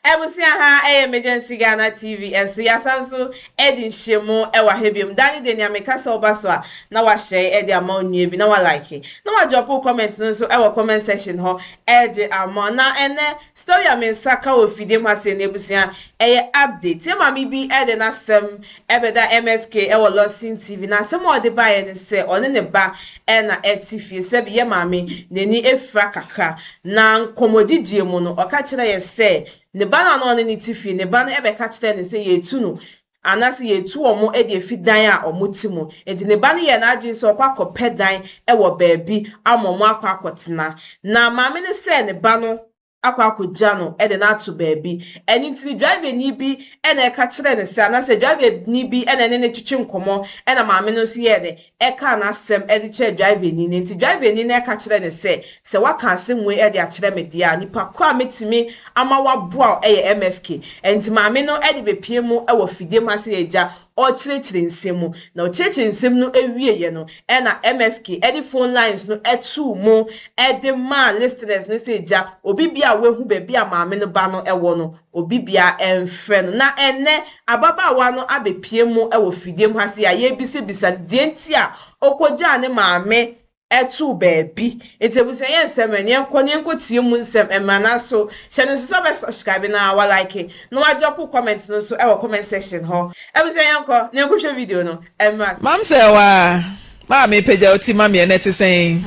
Abusua ha ɛyɛ Emergency Ghana TV ɛso yɛasan so ɛde nhyiamu ɛwɔ ha biom da ne de nea meka sɛ ɔba so a na wahyɛ ɛde ama onua bi na wa like na wa drop comment no nso ɛwɔ comment section hɔ ɛde ama. Na ɛnɛ story a me nsa ka wɔ fidie mu ase ne abusua ɛyɛ update. Yɛ maame bi ɛde n'asɛm ɛbɛda MFK ɛwɔ Lawson TV, na asɛm a ɔde baeɛ ne sɛ ɔne ne ba ɛna ɛte fie. Sɛbi, yɛ maame n'ani efura kakra, na nkɔmmɔdidie mu no ɔka kyerɛ yɛ sɛ ne ba no a na ɔne ne te fie, ne ba no ɛbɛka kyerɛ ne sɛ yɛtu no anaasɛ yɛtu wɔn de efi dan a wɔn te mu. Nti ne ba no yɛ n'adwene sɛ ɔkɔ akɔpɛ dan wɔ baabi ama wɔn akɔ akɔtena, na maame no sɛ ne ba no akɔ akɔgya no de no ato baabi. Ɛno nti no driver ni bi ɛna ɛka kyerɛ ne sɛ, anaasɛ driver ni bi ɛna ɛne ne twetwe nkɔmmɔ, ɛna maame no nso yɛ de ɛka n'asɛm ɛde kyerɛ driver ni no. Nti driver ni no ɛka kyerɛ ne sɛ, sɛ waka asɛm wei ɛde akyerɛ me deɛ a, nipa ko a metumi ama waboa ɛyɛ MFK. Nti maame no ɛde bepie mu ɛwɔ fidie mu ase agya ɔrekyerɛkyerɛ nsɛm mu, na ɔkyerɛkyerɛ nsɛm no awieɛ no, ɛna MFK ɛde phone lines no ɛtoo mu ɛde maa listeners ne sɛ gya obi bia a wahu baabi a maame no ba no ɛwɔ no, obi bia ɛmfrɛ no. Na ɛnɛ ababaawa no abɛpie mu ɛwɔ fidie mu ha se a yɛbisabisa deɛ nti a ɔkɔgyaa ne maame ɛtoo baabi. Nti abusua, yɛ nsɛm ɛ yɛnkɔ ne yɛnkɔ tie mu nsɛm ɛmma so hyɛ no nso sɛ ɔbɛ subscribe na wa like na wa drop comment no nso ɛwɔ comment section hɔ. Abusua, yɛnkɔ ne yɛnkɔhwɛ video no ɛmma. Mam sɛ wa maame pagya wo ti ma meɛ no, ɛte sɛn?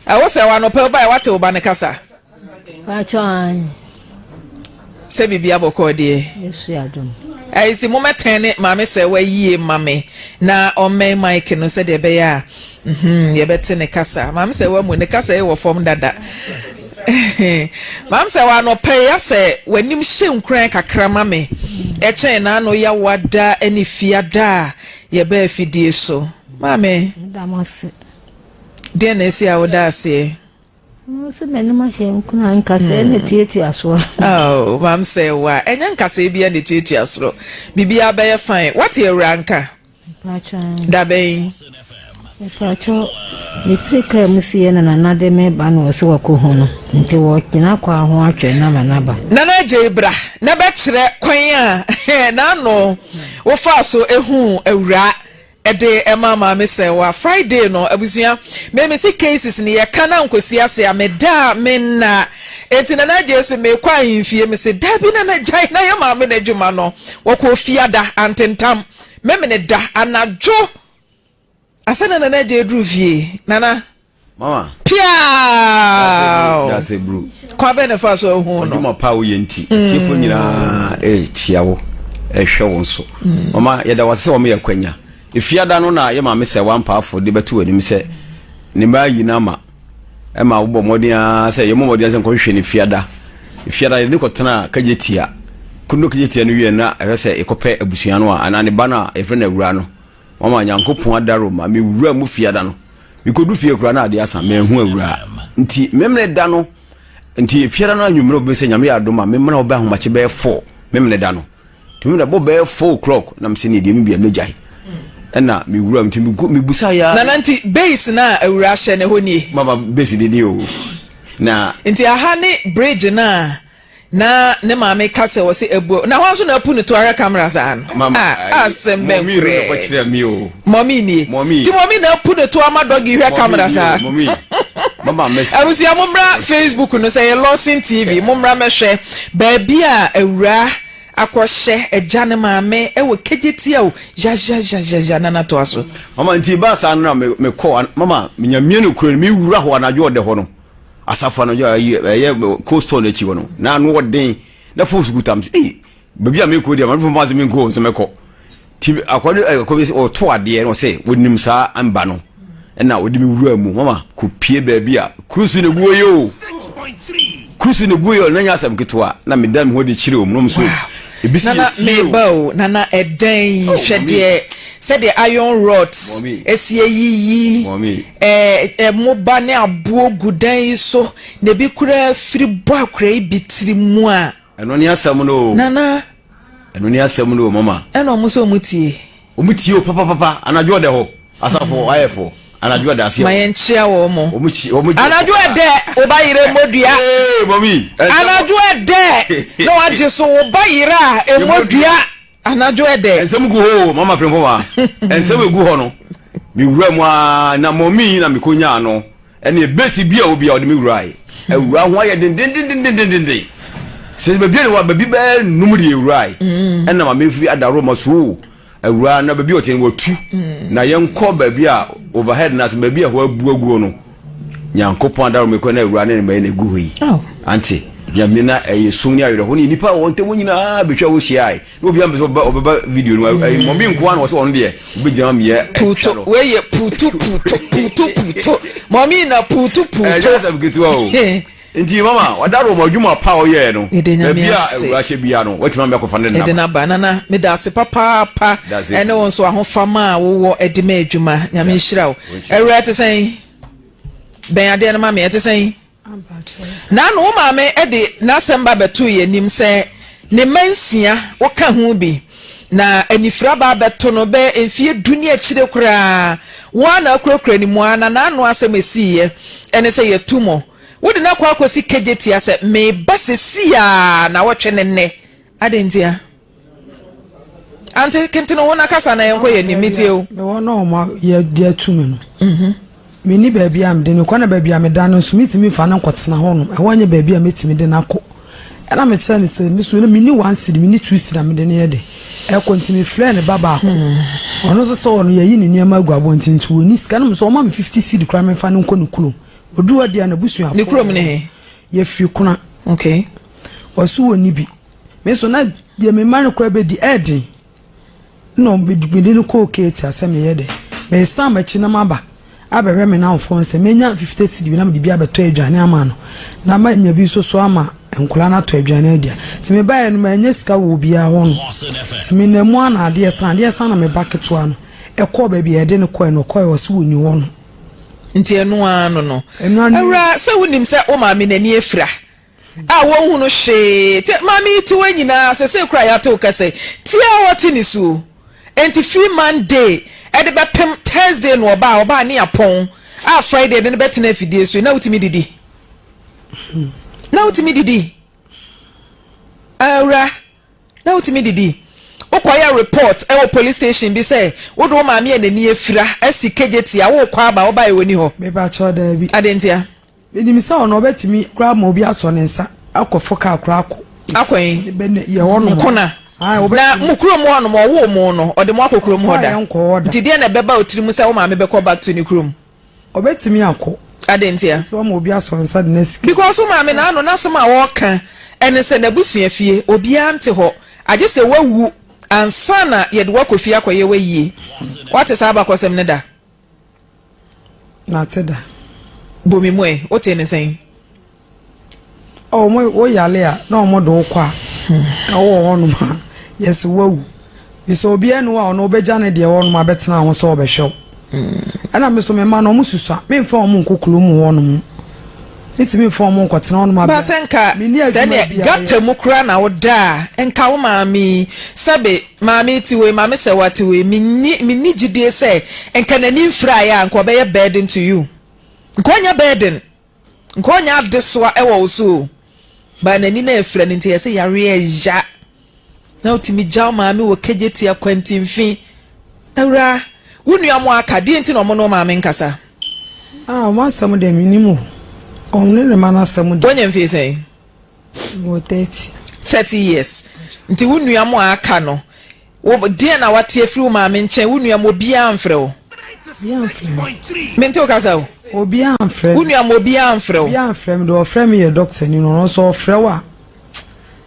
Ɛwo sɛ wanɔpɛ wobaɛ woate wo ba ne kasa sɛ biribi abɔkɔɔ deɛ? Ɛyi si momɛtɛn ne maame sɛ wayie ma me na ɔmmɛn mic no sɛdeɛ ɛbɛyɛ a yɛbɛte ne kasa. Maame sɛ wamu ne kasa yi wɔ fam dada. Maame sɛ wanɔpɛ yi asɛ w'anim hyɛ nkuran kakra ma me ɛkyɛn n'ano yawada ne fiada a yɛbɛɛ fidie so. Maame, deɛ na esi a woda aseɛ? Sɛ m'anim ahyɛ nkuran, nkasɛɛ na tuatua soɔ. Oh, maam sɛ wa ɛnyɛ nkasɛɛ bia na tuatua soro. Biribiara bɛyɛ fine. Wate awura nka dabɛn? Mpakyɛw, mefiri kaa mu sie no, nana de me ba no wɔ sɛ wakɔhu no, nti wɔgyina kwan ho atwɛn na ma naba. Nana agye bra na bɛkyerɛ kwan a n'ano wofaa so ehu awura ɛde ɛma maame sɛ wa Friday no. Abusua, mɛmi si cases ni yɛka na nkosi ase a meda me nna. Eti nana agye sɛ mekɔ ahemfie, me sɛ dabi, nana gyae na yɛ maame n'adwuma no. Wɔkɔ fiada antentam mɛmene da anadwo asɛ na nana agye duru fie. Nana. Mama. Piaa. Dase bro. Kwan bɛn na fa so ehu no? Ɔdwuma pa a woyɛ nti, atiefo nyinaa ɛrekyia wo, ɛhwɛ wo nso. Mama, yɛda wase sɛ wɔn yɛ kwanya. Efiada no na yɛ maame sɛ wampaafo de bɛto w'anim sɛ ne mma ayi no ama, ɛma wobɔ mmɔden ara sɛ yɛmmɔ mmɔden sɛ nkɔhwehwɛ no fiada. Fiada yɛde no kɔtena kagye tia. Kondo kagye tia no wie na ɛhwɛ sɛ yɛkɔpɛ abusua no a anaa ne ba no a yɛfrɛ no awura no. Mama, Nyankopɔn adaro ma mewura mu fiada no. Mekɔdu fie koraa na adeɛ asa, manhu awura. Nti memene da no, nti fiada no anwummerɛ obi sɛ Nyame yɛ adom a memmra wobɛ ahomakye bɛyɛ 4 memene da no. Nti memene bɔ bɛyɛ 4 o'clock na mesɛ ne deɛ mebia mɛgyae. Ɛna mewura nti mebusa ya. Nana, nti base na awura hyɛ ne hɔ nie? Mama, base de nie o. Na nti aha ne bridge na na ne maame ka sɛ wɔsɛ abu na hɔ nso na apu ne to ahwɛ camera saa no. Mama, a asɛm bɛn mɔmi no na kɔkyerɛ mi o. Mɔmi nie? Mɔmi. Nti mɔmi na apu ne to ama dɔgi hwɛ camera saa? Mɔmi. Mama, mɛsi. Abusua, mommra Facebook no sɛ yɛ Lawson TV, mommra mɛhwɛ baabi a awura akɔhyɛ agya ne maame ɛwɔ kegye tia o yayayayaya. Nana, toa so. Mama, nti ba saa no na mekɔ. Mama, nyamie no kuro no mewura hɔ anadwo ɔdɛ hɔ no, asafo anadwo ayi ɛyɛ cold store n'akyi hɔ no na ano ɔden na phone so kuta m sɛ ei, baabi a mekɔ deɛ maame fo sɛ menkɔ sɛ mɛkɔ. Ti akɔ no ɛkɔ bi ɔto adeɛ na ɔsɛ wɔnim saa mba no, ɛna ɔde me wura mu. Mama, kɔpie baabi a kurusu na eguo yi o, kurusu na eguo yi o, na nyɛ asɛm ketewa na meda me ho de kyerɛ wɔn nom so ebi si nana yɛ tie o. Meba o nana, ɛdan yi Oh, hwɛ mɔmi. Deɛ sɛdeɛ iron rods Mɔmi. esi ayiyi Mɔmi. Ɛmoba ne aboɔ gu dan yi so, na ebi koraa firi bɔ akora yi bi tiri mu a. Ɛno ne asɛm no o. Nana. Ɛno ne asɛm no o, mama. Ɛna ɔmo sɛ ɔmo tie. Ɔmo tie o papapapa anadwo ɔdɛ hɔ asafo ayɛfo. Anadwo ɛda aseɛ. Ma yɛnkyea wɔn mo. Wɔn kyi wɔn gye. Anadwo ɛdɛ wo ba yere mmɔ dua. Ee mɔmi. Anadwo ɛdɛ na wagye so wo ba yere a ɛmmɔ dua. Anadwo ɛdɛ. Nsɛm gu hɔ o mama Frimpong Nsɛm egu hɔ no me wura mu aa na mɔmi na mekɔ nyaa no ɛne besi bi a obi a ɔde me wurae. Awura ho ayɛ dendendendendenden. Sɛ baabi a ne wɔ baabi bɛɛ num de ewurae. Ɛna ma me fi adaro ma so. Awuraa na baabi a ɔte no watu na yɛnkɔ baabi a overhead no ase baabi a ɛhɔ abu aguo no nyankopɔn adaro mekɔ na awuraa ne ne mma na ɛgu hɔ yi ante nyame na ɛyɛ sum ne awerɛho ne nnipa a wɔn ntam nyinaa bɛtwa hɔ hyiae na obi ampɛ sɛ ɔbɛba video no ɛyi mɔmi nko ara na wɔsɛ ɔno deɛ ɔbɛgyina meyɛ puto wei yɛ putu puto putu puto mɔmi na putu puto ɛyɛ asɛm ketewa o Nti mama wadaro wɔn adwuma pa a ɔyɛɛ no. Yɛda Nyame Baabi a ase. awura hyɛ biara no, watumi ama akɔfa ne Yɛde naba. no aba. Nana, meda ase papaapa Dase ɛne wo nso ahofama a wowɔ de ma adwuma. Nyame nhyira wo. Ɔnhyira wo. Awura ɛte sɛn? Bɛn adeɛ no ma me, ɛte sɛn? Naano wo maame de n'asɛm ba bɛtoo yɛn anim sɛ ne mma nsia woka ho bi na anifira ba abɛto no bɛyɛ mfeɛ du ne akyire koraa. Wo ara na akurakura ne mu ara na n'ano asɛm ɛsiiɛ ɛne sɛ yɛatu mo. Wode no akɔ akɔsi Kejetia sɛ meba sesii ara nawɔtwe ne nnɛ. Adɛn ntia? Ante kentene wo na kasa na yɛnkɔ yɛn anim, metie wo. Mewɔ na wɔn yɛ de atu me no. Menni baabi a mede no kɔ na baabi a meda no nso mentumi mfa no nkɔtena hɔ nom. Ɛhɔ nyɛ baabi a mɛtumi de no akɔ. Ɛna mekyerɛ no sɛ me so menni one cedi, menni two cedi a mede no yɛ de ɛkɔ nti mefrɛɛ ne ba baako. Ɔno nso sɛ ɔno yɛyi ne nneɛma agu abɔnten nti ɔnni sika. Na me nso ɔma me 50 cedi koraa memfa no nkɔ ne kurom. Ɔduru hɔ deɛ a n'abusuafoɔ Ne kurom ne he? Yɛfiri Kona. Okay. Ɔse ɔnni bi. Me nso na deɛ me mma no koraa bɛdi ɛɛden. Ɛna mede no kɔɔ Ketia sɛ meyɛ dɛ. Mesan m'akyi na maba abɛhwɛ me nnamfoɔ no sɛ mɛnya 50 cedi bi na mede bi abɛtɔ aduane ama no na manya bi nso so ama nkwadaa no atɔ aduane adi a. Nti mebaeɛ no mannya sika wɔ obiara hɔ no. Nti menam mu ara na adeɛ sa, adeɛ sa na me ba ketewa no kɔɔ baabi a yɛde no kɔeɛ no ɔkɔeɛ ɔse wɔnni hɔ no. Nti ɛno ara no no. Ɛno ara no. Awuraa, sɛ wonim sɛ wo maame n'ani afira a wɔnhunu hwee. Te, maame yi te hɔ nyinaa, sesei koraa yɛate wo kasa yi, tie a ɔte ne su. Enti firi Monday de bɛpem Thursday no ɔbaa, ɔbaa ne apɔn a Friday de no bɛtena afidie so yi, na wotumi didi? Na wotumi didi? Awura, na wotumi didi? Wokɔyɛ report wɔ police station bi sɛ wode wo maame a n'ani afira asi kejetia, wokɔ aba, wobaeɛ ɔni hɔ? Mepakyɛw, daabi. Adɛn ntia? Menim sɛ ɔno ɔbɛtumi koraa ama obi asɔ ne nsa akɔfo kaa koraa akɔ. Akɔ he? Yɛ hɔ nom. Kona. Na mo kurom hɔ nom ɔwoo mo no ɔde mo akɔ kurom hɔ da? Nti deɛ na ɛbɛba wo tirim sɛ wo maame bɛkɔ back to ne kurom? Ɔbɛtumi akɔ. Adɛn ntia? Nti wama obi asɔ ne nsa de no asi kaa. Because wo maame n'ano n'asɛm a ɔɔka ɛne sɛ n'abusua fie obiara nte hɔ agye sɛ wawu ansa na yɛde wo akɔ fie akɔyɛ w'ayie. Woate saa abakɔsɛm no da? Nate da. Bɔ me mu ɛ, wotee ne sɛn? Oh, mo wo yale a na wɔn de wo kɔ a, na wowɔ hɔnom a, yɛsi wawu. Bisɛ obiara ni hɔ a ɔno ɔbɛgya ne deɛ hɔnom abɛtena ho sɛ ɔbɛhwɛ wo. Ɛna me so me mma no wɔn susua, memfa wɔn nkɔ kurom hɔnom. Metumi mfa wɔn nkɔtena hɔnom Ba abɛ. sɛ nka Menni adwuma sɛdeɛ biara gutter yɛ. mu koraa na woda a, nka wo maame yi, sɛbe maame yi te wei, maame Sɛwa te wei, menni menni gyidie sɛ nka n'ani mfiraeɛ a, nka ɔbɛyɛ burden to you. Nka ɔnyɛ burden, nka ɔnyɛ adesoa wɔ wo so o. But n'ani no afira no nti yɛse yareɛ ya. Na wotumi gya wo maame wɔ Kejetia kwantimfi. Awuraa, wo nua mo aka, deɛ nti na ɔmo ne wo maame nkasa? Ah, ɔmo asɛm deɛ mennim o. Ɔmo ne ne mma no asɛm deɛ. Woanya mfie sɛn? Mewɔ 30. 30 years. Nti wo nua mo a aka no, wo, deɛn na wate afiri wo maame nkyɛn? Wo nua mo obiara mfrɛ wo? Obiara mfrɛ me. Mente wo kasa o. Obiara mfrɛ me. Wo nua mo obiara mfrɛ wo? Obiara mfrɛ me. Deɛ ɔfrɛ me yɛ dɔkta ni no, ɔno nso ɔfrɛ wo a,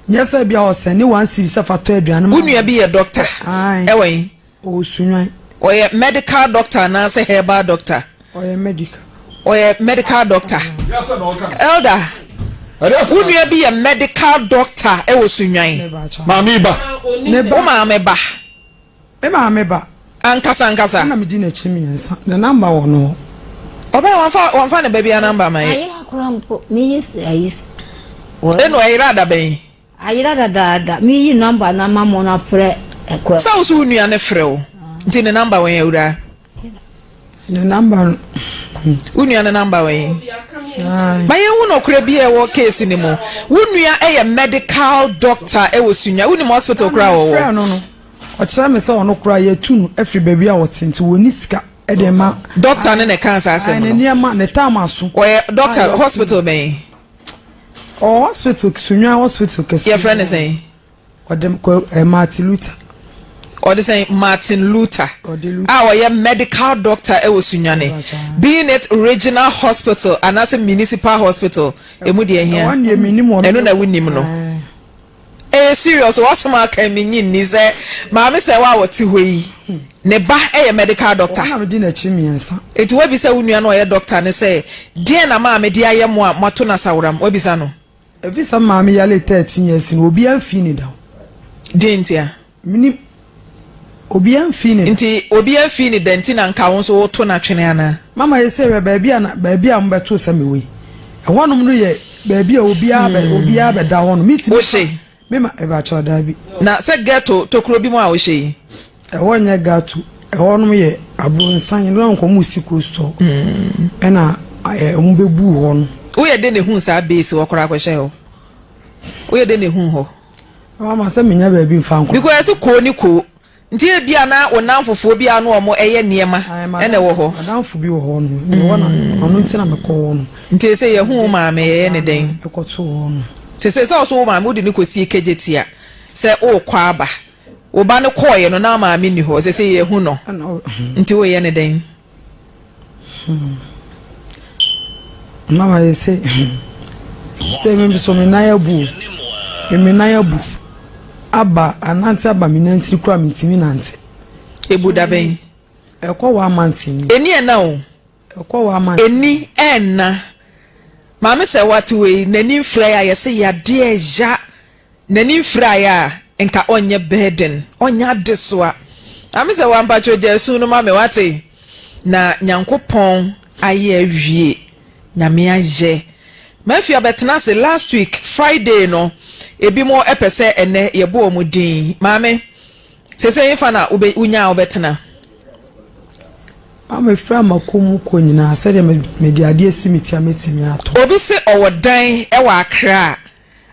Nyɛ sɛ ebia ɔsɛne one cedi sɛ fa tɔ aduane ma Wo nua bi yɛ dɔkta? Ae. Ɛwɔ he? Ɔwɔ Sunyani. Ɔyɛ medical doctor anaasɛ herbal doctor? Ɔyɛ medical. Ɔyɛ medical doctor. Elder, wo nua bi yɛ medical doctor ɛwɔ Sunyani. Maame ba. Wo maame ba. Me maame ba. Ankasa ankasa. Ɛna medi n'akyi mmiɛnsa. Ne namba wɔ no hɔ. Ɔbaa wamfa wamfa ne ba biara namba ama yɛ. Ayera koraa mpo meyi ayi. Eno ɛyera da bɛn? Ayera dadaada meyi namba no ama mo na frɛ ɛkɔ. Sɛ wo so wo nua no frɛ wo nti ne namba wɛn awuraa? Ne number no. Wo nua no number wɔ he? Ma yɛnhu nɔkorɛ bi a ɛwɔ case no mu. Wo nua yɛ medical doctor wɔ Sunya. Wonim hospital koraa a ɔwɔ? Mefrɛɛ no no, ɔkyerɛ me sɛ ɔno koraa yɛatu no afiri baabi a ɔte nti wɔnni sika de ma. Doctor no na ɛkaa saa asɛm no? Ne nneɛma, ne tam aso. Ɔyɛ doctor, hospital bɛn? Ɔwɔ hospital, Sunya hospital kɛseɛ. Yɛfrɛ no sɛn? Ɔde kɔ eh, Martin Luther. Ɔde sɛn Martin Luther a ɔyɛ medical doctor ɛwɔ Sunyani being it regional hospital anaasɛ municipal hospital emu deɛ hia ɛno na wonim no ɛyɛ serious wɔasɛm aka mi nyi nni sɛ maame sɛ wa a wɔte hɔ yi ne ba ɛyɛ medical doctor eti wabisa wo nua no ɔyɛ doctor ne sɛ deɛ na maame de ayɛ mo a moato no asaworam wabisa no. Efi sɛ maame yare 13 years no obiara mfii ne da o. Deɛ nti a? Menim. Obiara mfii ne da. Nti obiara mfii ne da nti na nka wo nso woto no atwene anaa? Mama yɛsɛ hwɛ baabi a na baabi a mobɛtoo sɛ mewɔ yi. Ɛhɔnom no yɛ baabi a obiara bɛ obiara bɛda hɔ no. Metumi Wohye? Me ma ɛbɛkyɛw daabi. Na sɛ ghetto tokuro bi mu a wohyɛ yi? Ɛhɔ nyɛ ghetto. Ɛhɔnom yɛ aburonsan na nka wɔn si coastal. Ɛna wɔn bɛbuu hɔ no. Woyɛ dɛn na ehuu saa base hɔ koraa kɔhyɛɛ hɔ? Woyɛ dɛn na ehuu hɔ? Mama sɛ menya baabi mfa nkɔ. Because yɛse koo ne koo. Nti ebia na wo nnamfofoɔ bi a na wɔn yɛ nneɛma na ɛwɔ hɔ. M'adamfo bi wɔ hɔ nom, mewɔ na ɔno nti na mekɔ hɔ no. Nti sɛ yɛhu wo maame yɛyɛ ne dɛn? Mekɔto hɔ no. Te sɛ sɛ ɔso wo maame wode no kɔsie Kejetia sɛ worekɔ aba. Wo ba no kɔeɛ no na wo maame nni hɔ, sɛ yɛhu no. Nti woyɛ ne dɛn? Hmm. Mama yɛ sɛ sɛ me so me nan abu me nan abu aba anante aba me nantiri kura me ntumi nante. Ebu da bɛn? Ɛkɔ wɔ amante ni. Eni ɛna o. Ɛkɔ wɔ amante. Eni ɛna. Maame sɛ wate wei n'ani mfira yɛ a yɛsɛ yadeɛ ya. N'ani mfiraeɛ a, nka ɔnyɛ burden, ɔnyɛ adesoa. Maame sɛ wa mpakyɛw gya asu no ma me wate? Na Nyankopɔn ayɛ awie, Nyame ayɛ. Mafia bɛtena ase last week Friday no, ebinom pɛ sɛ ɛnɛ yɛbɔ wɔn din. Maame, sese hefa na wobɛ wonya a wobɛtena? Maame, mefiri amako mu kɔ nyinaa sɛdeɛ mede adeɛ si me ti a mɛtumi atɔ. Obi se ɔwɔ dan wɔ Accra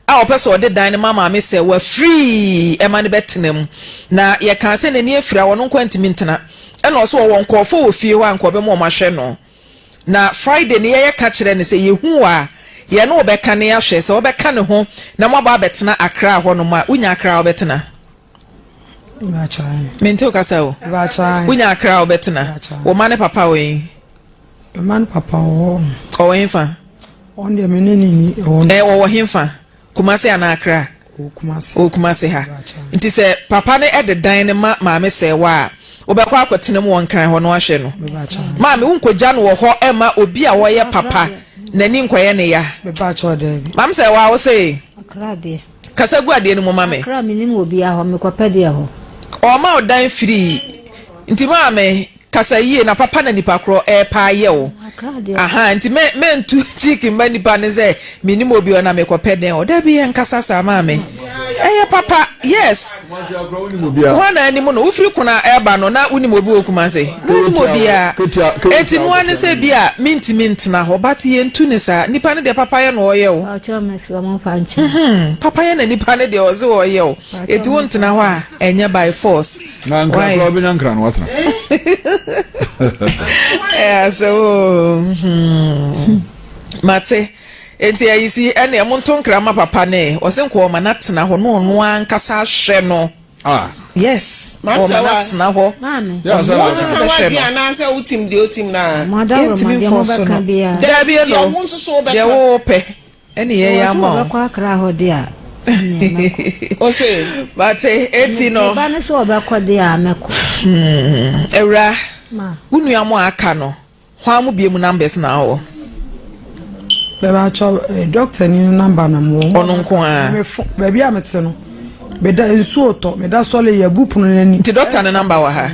a ɔpɛ sɛ ɔde dan no ma maame sɛ wafiri ɛma no bɛtena mu. Na yɛkaa sɛ n'ani afiri a ɔno nko ara ntumi ntena. Ɛna ɔse ɔwɔ nkurɔfoɔ wɔ fie hɔ a nka ɔbɛma wɔn ahwɛ no. Na Friday no yɛyɛ ka kyerɛɛ no sɛ yɛhu wo a yɛne wo bɛka na yɛahwɛ sɛ wobɛka ne ho na moaba abɛtena Accra hɔnom a. Wonya Accra a wobɛtena? Mente wo kasa o. Wonya Accra a wobɛtena? Wo mma ne papa wɔ he? Me mma ne papa wɔ hɔ. Ɔwɔ hefa? Ɔno deɛ me ne ne ni ɛwɔ no. Ɛ ɔwɔ hefa? Kumasi anaa Accra? Ɔwɔ Kumasi. Ɔwɔ Kumasi ha. Nti sɛ papa no de dan no ma maame Sɛɛwa a, wobɛkɔ akɔtena mu wɔ Nkran hɔ na wahwɛ no? Maame, wonkɔgya no wɔ hɔ mma obi a ɔyɛ papa n'ani nkɔyɛ ne ya. Maame Sɛɛwa, wo se? Accra deɛ. Kasa gu adeɛ no mu ma me. Accra menim obiara hɔ, mekɔpɛ deɛ hɔ. Ɔma wo dan firii. Nti maame, Kasa yie na papa na nipa korɔ ɛɛpa ayɛ wo ahaa nti mɛ mɛntu cheek mma nipa no sɛ menim obi ɔ na mekɔ pɛ dɛn ɔ dabi ɛnkasa saa maame ɛyɛ papa yes hwan na anim no wofiri kona ɛɛba no na wonim obi wɔ Kumase na wonim obiara eti noa ne sɛ bi a mentimi ntena hɔ but yɛntu ne saa nipa no deɛ papa yɛ na ɔyɛ wo papa yɛ na nipa no deɛ ɔse ɔyɛ wo eti wo ntena hɔ a ɛnyɛ by force. Na nkra koraa wobɛnya nkra no watena. Ɛyɛ asɛm o. Hmm. Mate. Enti ayi si ɛne ɛmo nto nkra ma papa ne ɔse nka ɔma no atena hɔ na ɔno ankasa ahwɛ no. Ah. Yes. Ɔma no atena hɔ. Ɔno ankasa bɛhwɛ no. Anaasɛ wotim deɛ otim na. Yɛntumi mfɔ so no. Dabi no. Deɛ wopɛ. Ɛne yɛyɛ ama wo. Ɔbɛkɔ akra hɔ de a, ɛneɛ mɛkɔ. Ose. Mate, eti no. Me ba no sɛ ɔbɛkɔ de a, mɛkɔ. Hmm, awura, wo nua mo a aka no, hwan mo bie mu numbers na awɔ? Bɛbɛ atwa eh, doctor ni no number na mo. Ɔno nko ara. Baabi a mete no, meda nsuo tɔ, meda sɔle yɛ bu pono n'ani. Nti doctor ne number wɔ ha?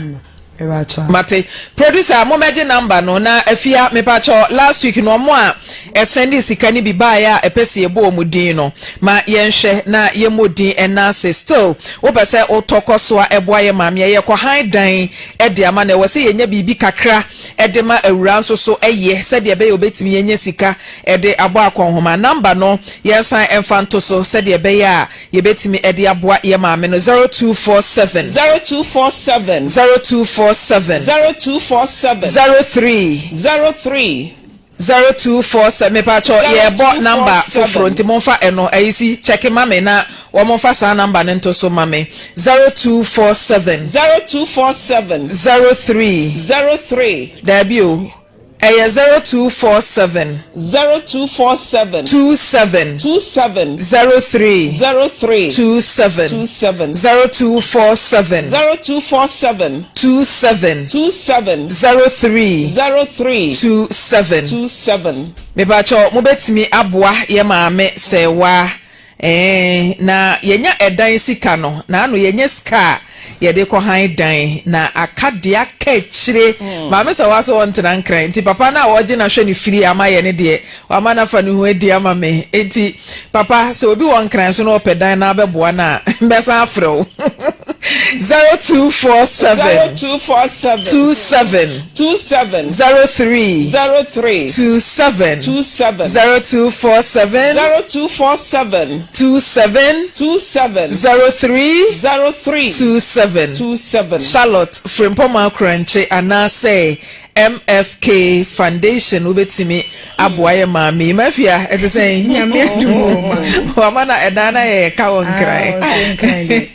Mate. Producer, mommɛgye number no na Afia, mepakyɛw, last week no ɔmo a ɛsɛndee sika no bi baeɛ a ɛpɛ sɛ yɛbɔ ɔmo din no, ma yɛnhwɛ na yɛmmɔ din ɛna ase. Still, wopɛ sɛ wotɔ kɔ so a ɛboa yɛ maame a, yɛkɔ han dan de ama no. Ɛwɔ sɛ yɛnya biribi kakra de ma awuraa nso so yɛ sɛdeɛ ɛbɛyɛ obɛtumi anya sika de abɔ akɔnhoma. Number no yɛnsan mfa nto so sɛdeɛ ɛbɛyɛ a Yɛbɛtumi de aboa yɛ maame no 0247. 0247. 0247. 0247. 03. 03. 0247 mepakyɛw yɛrebɔ number foforo nti momfa ɛno ayi si kyɛke ma me na wɔmfa saa number no nto so ma me 0247. 0247. 03. 03. Daabi o. Ɛyɛ 0247. 0247. 27. 27. 03. 03. 27. 27. 0247. 0247. 27. 27. 03. 03. 27. 27. Mepakyɛw mobɛtumi aboa yɛ maame sɛɛwaa Eeh na yɛnya ɛdan sika no na ano yɛnya sika a yɛde kɔ han dan na aka deɛ aka akyire maame sɛ wa sɛ ɔntena nkran nti papa no a ɔgye na hwɛ ne firi ama yɛ ne deɛ wama no afa ne ho adi ama me nti papa sɛ obi wɔ nkran so na ɔpɛ dan na abɛboa no a mbɛsan afrɛ wo 0247 0247 27 27 03 03 27 27 0247 0247 27 27 03 03 27 27. Charlotte Frimpong Akorankye anaasɛ MFK Foundation wobɛtumi aboa yɛ maame yi. Mafia, ɛte sɛn? Nyame adum o ma. Wama na ɛdan na yɛ ka wɔ nkran. Ah, ɔsɛ nkran deɛ.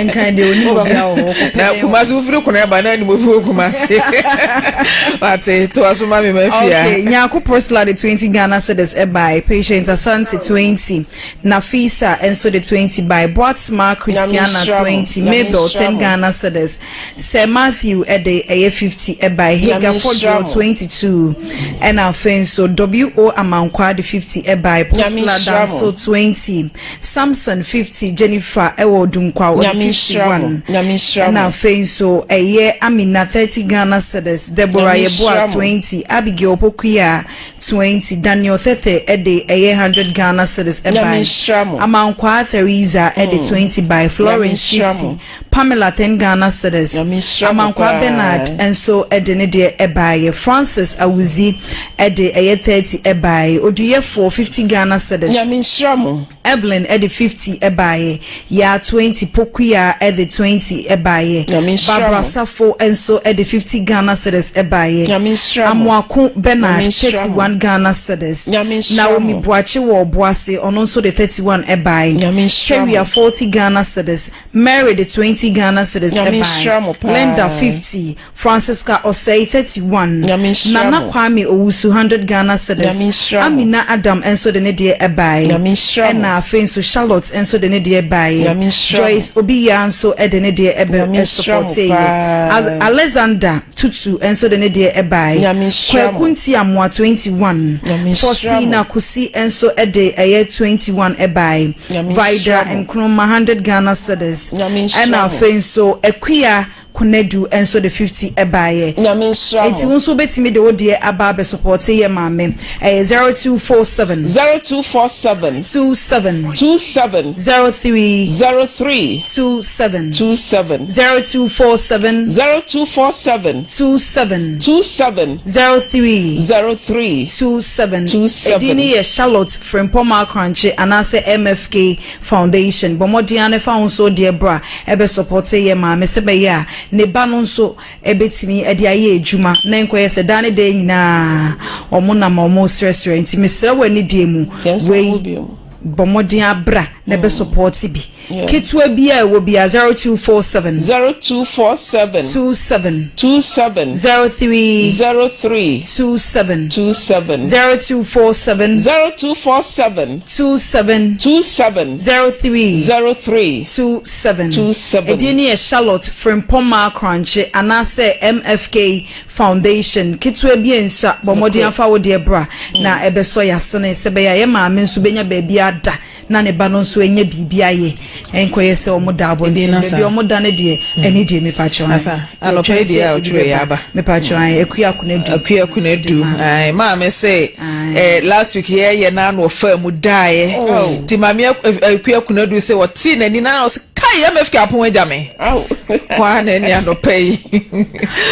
Nkran deɛ onim obi a wɔ hɔ. Ɔkɔpɛ Na dɛn wɔ Kumasi wofiri kono ɛba na anim obi wɔ Kumasi. Wate, to aso ma me Mafia. Okay, Nyako Priscilla de 20 Ghana cedis ɛbae, Patient Asante 20, Nafisa nso de 20 bae, Boatsma Christiana nhyira mo. 20, Nyame Mabel nhyira 10 mo. Ghana cedis, Sir Matthew de ɛyɛ 50 ɛbae, Hagar Nyame nhyira Fodro mo. 22, ɛna afei nso W.O. Amankwaa de 50 ɛbae, Nyame Priscilla nhyira mo. Danso 20, Samson 50, Jennifer ɛwɔ Dunkwa ɔde Nyame nhyira mo. 51, Nyame nhyira ɛna mo. afei nso ɛyɛ Amina 30 Ghana cedis, Deborah Nyame Yeboah nhyira mo. 20, Abigail Pokuya 20, Daniel Thethe ɛde ɛyɛ 100 Ghana cedis Nyame ɛbae, nhyira mo. Amankwaa Theresa ɛde 20 bae, Nyame Florence nhyira 50, mo. Pamela 10 Ghana cedis, Nyame nhyira mo Amankwaa paa. Bernard nso ɛde ne deɛ ɛbaeɛ, Francis Awuzi ɛde ɛyɛ 30 ɛbaeɛ, Oduyɛfoɔ 50 Ghana cedis, Nyame nhyira mo. Evelyn ɛde 50 ɛbaeɛ, Yaa 20, Pokuya ɛde 20 ɛbaeɛ, Nyame nhyira Barbara mo. Safo nso ɛde 50 Ghana cedis ɛbaeɛ, Nyame nhyira mo. Amoako Bernard Nyame nhyira mo. 31 Ghana cedis, Nyame nhyira Naomi mo. Boakye wɔ Ɔboase ɔno nso de 31 ɛbaeɛ, Nyame nhyira mo. Teria 40 Ghana cedis, Mary de 20 Ghana cedis Nyame nhyira mo ɛbae, paa. Linda 50, Francisca Osei 31, Nyame nhyira Nana mo. Kwame Owusu 100 Ghana cedis, Nyame nhyira mo. Amina Adam nso de ne deɛ ɛbae, Nyame nhyira mo. ɛna afei nso Charlotte nso de ne deɛ baeɛ, Nyame nhyira mo. Joyce Obiya nso de ne deɛ ɛbɛ Nyame nhyira mo ɛsupɔteeɛ, paa. Az- Alexander Tutu nso de ne deɛ ɛbae, Nyame nhyira mo. Kwaku Ntiamoa 21, Nyame nhyira mo. Faustina Kusi nso de ɛyɛ 21 ɛbae, Nyame Vida nhyira mo. Nkrumah 100 Ghana cedis, Nyame nhyira ɛna mo. afei nso Akua Konadu nso de 50 ɛbaeɛ. Nyame nhyira Enti mo. wo nso wobɛtumi de wo deɛ aba abɛsupɔte yɛ maame. Ɛyɛ 0247 0247 27 27 03 03 27 27 0247 0247 27 27 03 03 27. 27. Edin no yɛ Charlotte Frimpong Akrankye anaasɛ MFK Foundation. Bɔ mmɔden ara na fa wo nso deɛ bra ɛbɛsupɔte yɛ maame sɛ bɛyɛ a ne ba no nso ɛbɛtumi de ayɛ adwuma na nkɔyɛ sɛ daa ne daa nyinaa ɔmo nam a ɔmo srɛsrɛ. Nti mesrɛ wɔ anidie mu Yɛn wei ho bio. bɔ mmɔden abra na ɛbɛsupɔte bi. Ketewa bi a ɛwɔ bi a 0247 0247 27 27 03 03 27 27 0247 0247 27 27 03 03 27. 27. Edin no yɛ Charlotte Frimpong Akrankye anaasɛ MFK Foundation. Ketewa bi nsa bɔ mmɔden afa wo deɛ bra na ɛbɛsɔ yɛasene sɛ bɛyɛ a yɛ maame nso bɛnya baabi ada na ne ba no nso nso anya biribi ayɛ ɛnkɔyɛ sɛ wɔn da abɔnten baabi wɔn da no deɛ ɛne deɛ mepakyɛw asa anɔpa yi deɛ a ɔtwerɛ yɛ aba mepakyɛw ayɛ akua kunadu akua kunadu ayi maame sɛ ɛɛ last week yɛ yɛ n'ano ɔfa mu daeɛ oh. ti maame akua kunadu sɛ ɔte n'ani na ɔsɛ kai mfk apon agya me hɔ a na ɛne anɔpa yi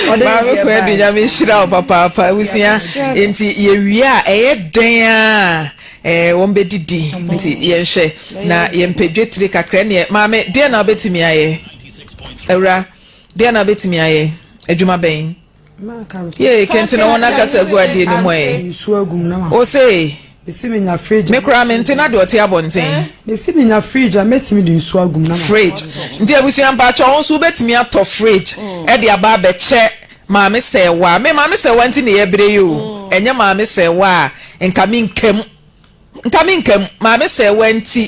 maame kunadu nyame nhyira wo papaapa abusua nti yɛwie a ɛyɛ dɛn a Eh, wɔn bɛdidi nti yɛnhwɛ na yɛmpɛ dwetire kakra neɛ maame deɛ na wobɛtumi ayɛ awura deɛ na wobɛtumi ayɛ adwuma bɛn yee kɛnti na wɔn akasa gu adeɛ no mu ɛ o se me koraa mente na deɛ ɔte abɔnten mesi menya fridge a mɛtumi de nsuo agum na fridge nti abusua mpakyɛ wɔn nso wobɛtumi atɔ fridge ɛde aba abɛkyɛ Maame sɛɛwa me maame sɛɛwa nti na yɛbrɛ yi o ɛnyɛ maame sɛɛwa a nka me nkam nka me nkam maame sɛɛwa nti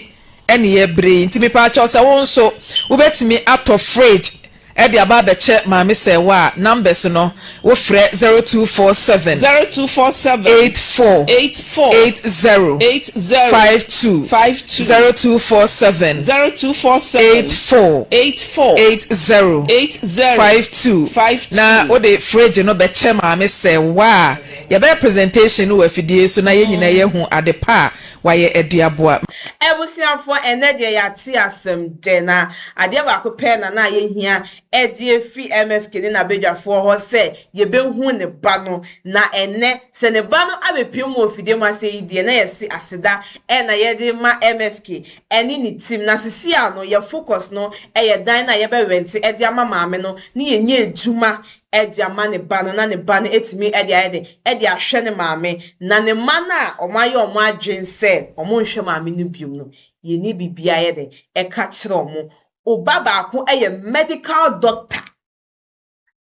ɛna yɛbrɛ yi nti mepaakyɛw sɛ wo nso wobɛtumi atɔ fridge ɛde aba abɛkyɛ maame sɛɛwa a numbers no wofrɛ 0247 0247 84 84 80 80 52 52 0247 0247 84 84 80 80 52 52 na wode fridge no bɛkyɛ maame sɛ wa a yɛbɛyɛ presentation no wɔ afidie so na yɛn nyinaa yɛhu ade pa a wayɛ de aboa. Abusuafoɔ ɛnɛ deɛ yɛate asɛm dɛ na adeɛ baako pɛ na na yɛhia de afi MFK ne n'abadwafoɔ hɔ sɛ yɛbɛhu ne ba no na ɛnɛ sɛ ne ba no abɛpue mu wɔ fidie mu ase yi deɛ na yɛse aseda na yɛde ma MFK ɛne ne team na sisi a no yɛ focus no yɛ dan no a yɛbɛ rɛnte de ama maame no ne yɛnyɛ adwuma de ama ne ba no na ne ba no atumi de ayɛ dɛn de ahwɛ ne maame na ne mma no a wɔayɛ wɔn adwene sɛ wɔnhwɛ maame no biom no yɛnni biribiara yɛ dɛn ɛka kyerɛ wɔn. Wo ba baako yɛ medical doctor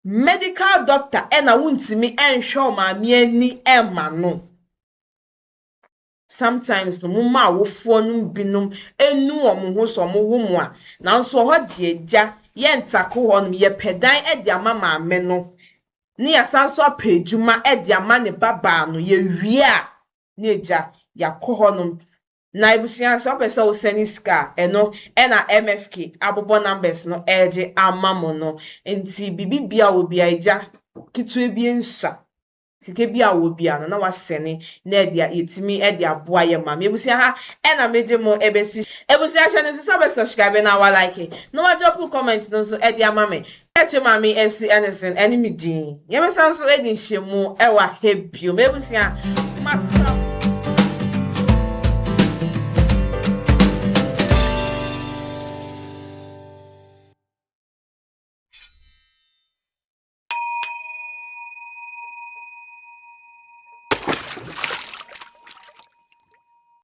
medical doctor ɛna wontumi nhwɛ wo maame ani mma no. Sometimes no momma awofoɔ nom binom nnu wɔn ho sɛ wɔn wo mo a, nanso ɛhɔ deɛ agya yɛntako hɔ nom, yɛpɛ dan de ama maame no ne yɛasan nso apɛ adwuma de ama ne ba baa no, yɛwie a ne agya yɛakɔ hɔ nom. Na abusua sɛ wopɛ sɛ wo sɛne sika a ɛno ɛna MFK abobɔ numbers no ɛde ama mo no, nti biribi bia wɔ bia agya ketewa bi nsua. Sika bi a ɔwɔ biara no na wasɛne na ɛde a yɛtumi de aboa yɛ maame. Abusua ha ɛna mede mo ɛbɛsi. Abusua hyɛ no nso sɛ wobɛ subscribe na wa like na wa drop wo comment no nso ɛde ama me. Yɛkyɛ maame asi ɛne sen ɛne me din. Yɛbɛsan nso adi nhyiamu ɛwɔ ha bio. M'abusua makra mo.